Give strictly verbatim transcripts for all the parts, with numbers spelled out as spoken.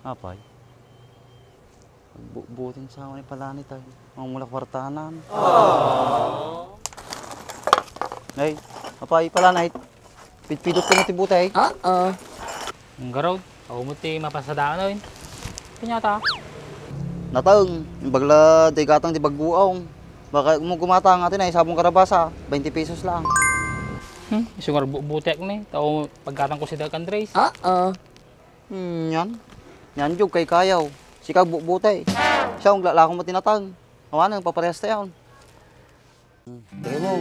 Apay. Agbubuting sa ni Palanay tayo. Ang mula kwartanan. Ay, apay, Palanay. Pitpidot ko mo ti butay. Ah, ah. Ang garaw, ako mo ti mapasadaan, oy. Kanyata? Natang, imbagla, di gatang di bagbuaw. Baka mo gumatang, ati na, isabong karabasa, twenty pesos lang. Hmm, isungar bu-, butek ni. Tao, paggatang ko si Doc Andres. Ah, ah. Hmm, yan. Yan, jug kay kayaw. Sika, bu-, butay. Siya, ang lalakong matinatang. Awa na, paparehas tayo. Hmm, tayo mo.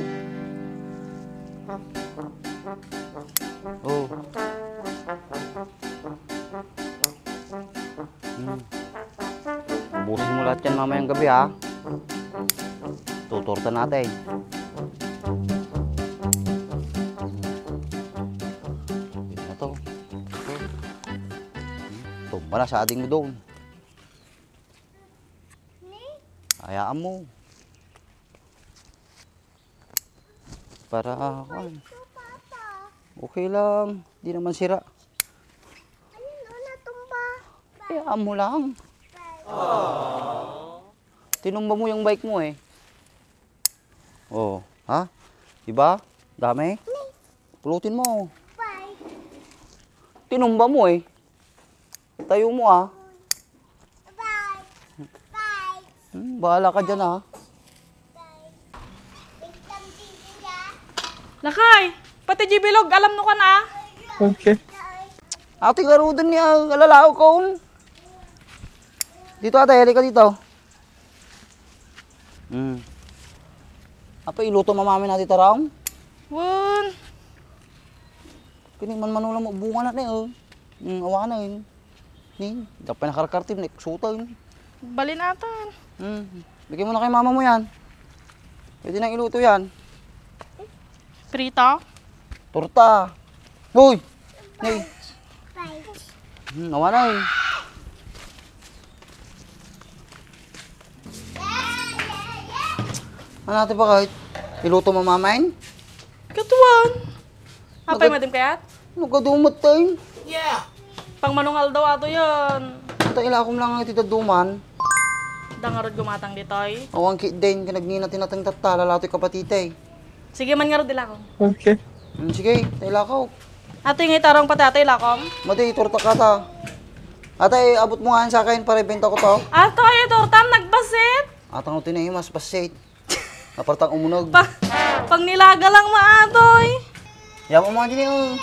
Oh. Hmm. Ubusin mo lahat yan mamayang gabi, ha? Tuturta natin. Yun na to. Ito. Hmm. Tumba na sa ading mo doon. Hayaan mo. Para, ah, kuwan. Okay lang. Di naman sira. Ayun, oh, natumba. Hayaan mo lang. Tinumba mo yung bike mo eh. Oh, ha? Diba? Dami? Pulutin mo. Tinumba mo eh. Tayo mo ah. Hmm, bahala ka dyan ah. Lakay, pati G Bilog, alam no ka na. Okay. Ate, garuden niya, alalaw ko. Dito ate, halika dito. Hmm. Apa iluto mamamin ati tarong? Wen. Kini man manula mo bunga na ni, oh. Hmm, awanen. Ni, dapat nakarkartim, ni, suta yun. Balinatan. Hmm. Bigyan mo na kay mama mo yan. Pwede nang iluto yan. Prito? Torta. Hoy! Hoy! Hmm, nawa na eh. Ano natin ba kahit iluto mo mamain? Katuan. Apay madim kayat? Nagadumat tayo. Pang manungal daw ato yan. Ata ilakom lang iti daduman. Dangarod gumatang ditoy. Awan ki din, kanagnina tinatang tatta, lalatoy kapatitay. Sige man ngarud, ilakom. Okay. Hmm, sige, tayo lakaw. Ate, nga itarong pati ate, ilakom. Mati, iturta ka ta. Ate, abot mo nga sa akin para ibenta ko to. Ato, ay, tortam, nagbasit. Atang uti na mas basit. Napartang umunog. Pa, pang nilaga lang maatoy. Yaman mo nga din eh, oh.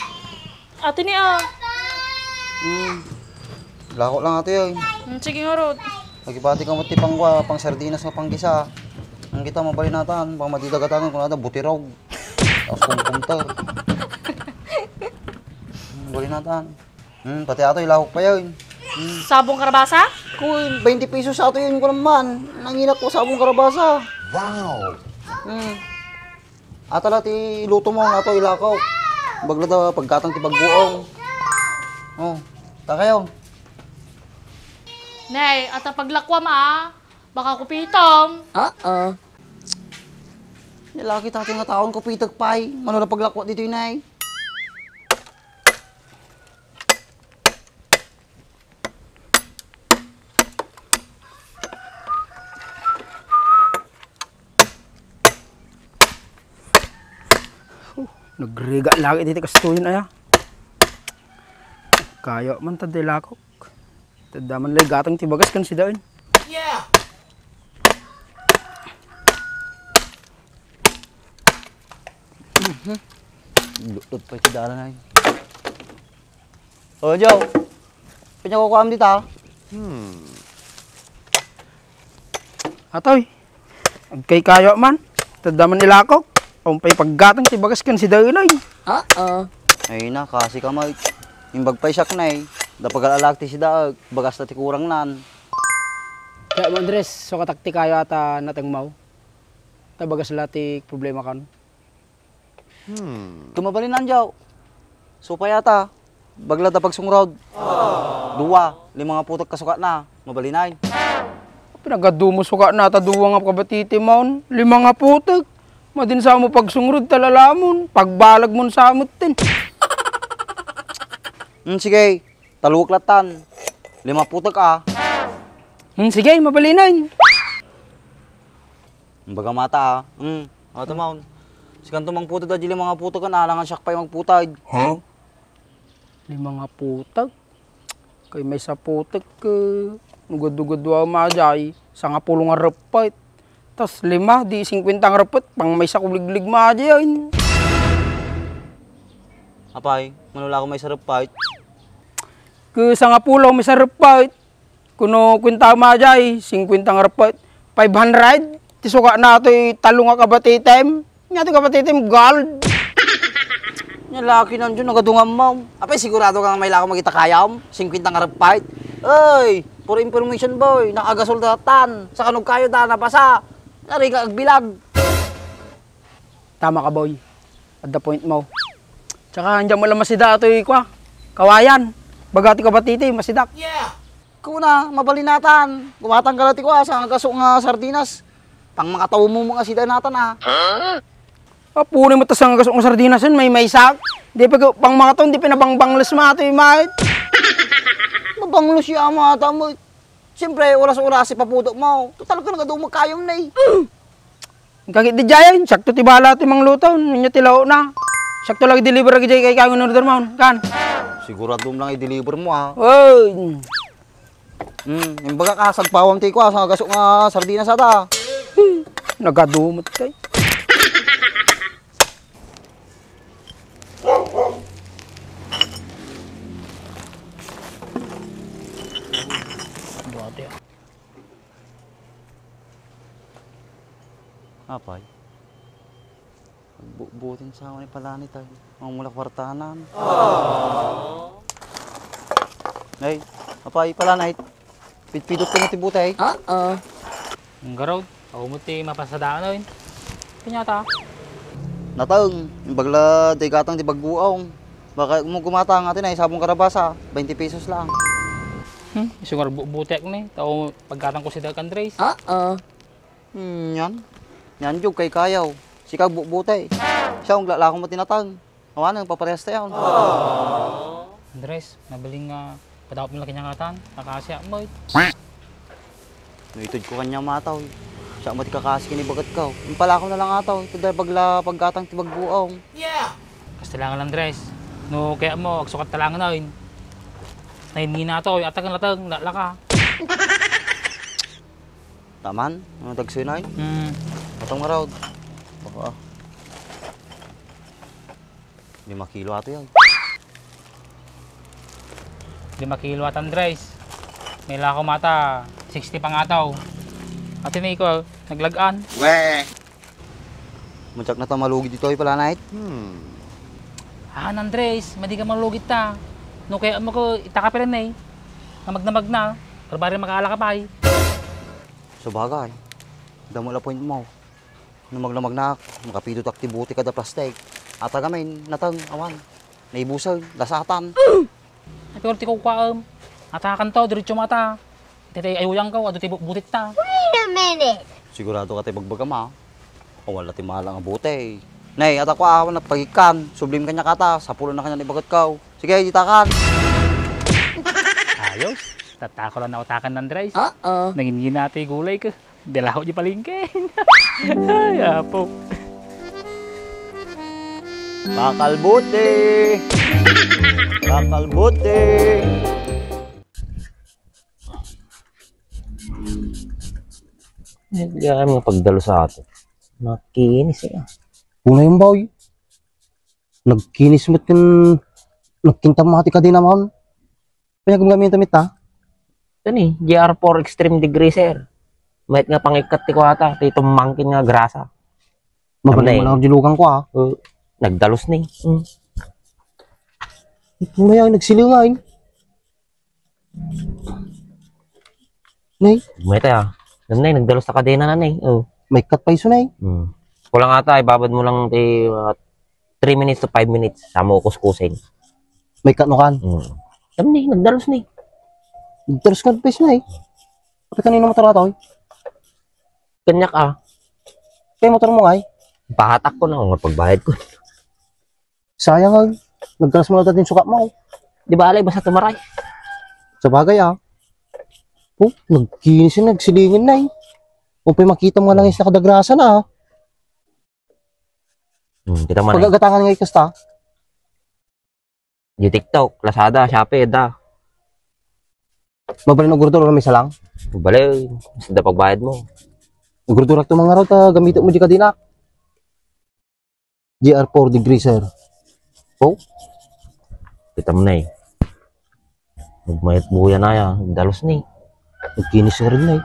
Ate ni, ah. Hmm. Lako lang ate, oy. Hmm, sige nga, Rod. Nagibati ka mo ti pangkwa, pang sardinas nga panggisa. Ang kita, mabalinatan, pang madidagatan, kung nada, butirog. Tapos kumkumta. Hmm, mabalinatan. Hmm, pati ato, ilahok pa yun. Hmm. Sabong karabasa? Kun, twenty pesos ato yun, ko naman. Nanginak ko sabong karabasa. Wow! Hmm. Ata la ti luto mo, ato ilakaw. Bagla da, paggatang ti bagbuong. Oh, ta kayo. Nay, ata paglakwam, ah. Baka kupitom. Ah, ah. Nilaki ta nga taon kupitek pay. Mano na paglakwa dito, Nay? Oh, nagriga langit iti kastoyen aya. Kayo man ta dilakok. Tadda man lay gatang ti bagas kan sidaen. Yeah! Mhm. Lutod pa iti dalan ay. O, Joe. Kanya ko kuam dita. Hmm. Atoy. Agkay kayo man. Tadda man ilakok. Umpay paggatang ti bagas kan sidaen ay. Ah, ah. Ay na, kasi ka mag-, imbag pay siak na eh. Da pagal-alak ti sida, bagas ta ti kurang nan. Kaya mo, Andres, so katak ti kayo ata natengmaw. Ta bagas la ti problema kan. Hmm. Tumabalinan, Joe. Supay ata. Bagla ta pagsungrod. Dua, lima nga putek kasukat na. Mabalinay. Pinagadu mo sukat na ta dua nga kabatiti maon. Lima nga putek. Madin sa mo pagsungrod talalamon. Pagbalag mon sa mo tin. Hmm, sige. Taluwek latan. Lima putek a. Hmm, sige, mabalinen. Baga mata a. Hmm, ato maon. Sikanto mangputek da di lima nga putek, alangan siak pay mangputek. Huh? Lima nga putek? Kay maysa putek, eh, nugad-ugad wa madiay, sangapulo nga reppet. Tas lima, di singkwenta nga reppet, pang maysa kuliglig madiay. Apay, mano la ko maysa reppet? Ke sangapulo, maysa reppet. Kuno kwenta madiay, singkwenta nga reppet. Five hundred? Ti sukat na toy tallo nga kabatitem. Nya ti kabatitem, gold. Nya laki nandiyo, nagadungam mo. Apay, sigurado ka nga may lako magita kayam? Singkwenta nga reppet. Oy, for information, boy, nakagasol datan. Sa kanog kayo da, nabasa. Nari nga agbilag. Tama ka, boy. At the point mo. Tsaka, hindi mo lang masida atoy, kwa, kawayan. Baga ti kabatiti, masidak. Kuna, mabalinatan. Kumatang ka na ti kwa, sa nga kaso nga sardinas. Pang makataw mo mga sida natan, ah. Apo ni mata sa nga kaso nga sardinas yun, may maysak. Di pa ka, pang makataw, di pinabangbangles mo atoy, mait. Mabangles ya, mata mo. Siyempre, oras-oras, ipapudot mo. Total ka, nagadumag kayong na, eh. Kagit di jayan, sakto ti bala ti mangluto, ninyo ti lao na. Sakto lang i-deliver agi jay kay kangon order mo, kan? Sigurado mo lang i-deliver mo, ah. Oy! Hmm, imbaga ka, sagpawam ti kwa, sa gaso nga sardinas ata. Nagadumot kay. Buati, ah. Apay. Bubutin sa ni palanit ay. Ang mula kwartanan. Ay, apay, palanit. Pitpidot ko mo ti butay. Oo. Ang garaw, ako mo ti mapasadaan, oy. Pinyata. Natang, imbagla, degatang ti bagbuaw. Baka mo gumatang, ati na, isabong karabasa, twenty pesos lang. Hmm, isungar bu-, butek ni. Tao, pagkatang ko si Doc Andres. Oo. Hmm, yan. Yan, jug kay kayaw. Sika, bu-, butay. Siya, ang lalako mo tinatang. Awan, ang paparehas tayo. Andres, nabiling nga, padawat mo laki niya ngatan. Nakasya mo, eh. Nuitod ko kanya mataw, eh. Siya mo ti kakasi kini bagat ka, oh. Impala ko na lang ataw, eh. Ito dahil pagla-, paggatang ti bagbuaw. Kastilangan, Andres. No, kaya mo, agsukat talangan na, eh. Naimina to, eh. Atag ang latag, lalaka. Taman, ano tagsuy na, eh? Hmm. Atong maraw. Baka, ah. Lima kilo ato yan. Lima kilo ata, Andres. May lako mata, sixty pangataw. Ate Nico, naglagan. We! Mansak na ta malugit dito, eh, pala, night. Hmm. Ah, Andres, madi ka malugit ta. No, kaya mo ko, itaka pa rin, eh. Nga magna-magna, pero bari makaala ka pa, eh. Sabagay. Damo la point mo. No magna-magnak, makapidot ak ti buti kada plastik. Ata gamin, natang, awan. Naibusan, lasatan. Ay, pero ti kukuaem. Atakan to, diretso mata. Iti ti ayuyang ko, adu ti bu-, butit ta. Wait a minute! Sigurado ka ti bagbagam, ha? Awan la ti mala nga buti. Nay, ata ko, awan, napagikkan. Sublim kanya kata, sapulo na kanya ibagat ko. Sige, ditakan. Ayos. Tatako lang nautakan, Andres. Oo. Nangin ginati gulay ko. Dalaho di palengke. Ay, apo. Bakal buti. Bakal buti. Ay, kaya mga pagdalo sa ato. Makinis eh. Una yung bawi. Nagkinis mo tin, nagkinta mo ti kadena, ma'am. Kanya gumgamit ta. Ito ni, G R four Extreme Degreaser. Mayat nga pangikkat ti kuwata, ti tumangkin nga grasa. Mabalin. Amnay. Mo lang dilugan ko, ah. Uh, nagdalus ni. Mm. Ito na yan, nagsilingan. Nay? Mayat, ah. Amnay, nagdalus ta kadena na, nay. Oh. May cut pa iso, nay. Hmm. Kulang ata, ibabad mo lang ti, uh, three minutes to five minutes, sa mo kuskusin. May cut no kan? Hmm. Amnay, nagdalus ni. Nagdalus ka pa iso, nay. Pati kanino motor ato, eh? Kanyak, ah. Kaya motor mo, ay? Pahatak ko na, nga pagbayad ko. Sayang, ah. Nagkalas mo na din sukat mo. Di ba, alay, basta tumaray. Sa bagay, ah. Oh, nagkinis na, nagsilingin na eh. Kung pa'y makita mo nga langis na kadagrasa na ah. Hmm, kita man eh. Pagagatangan nga ikasta. Di TikTok, Lazada, Shopee, da. Mabalin, ugurdur, may salang? Bale, basta da pagbayad mo. Ugurdur, at tumangaraw ta, gamit mo di kadina. G R four degree, sir. Oh? Kita mo na eh. Nagmayat buya na ya, dalos ni. Nagkinis nga rin na eh.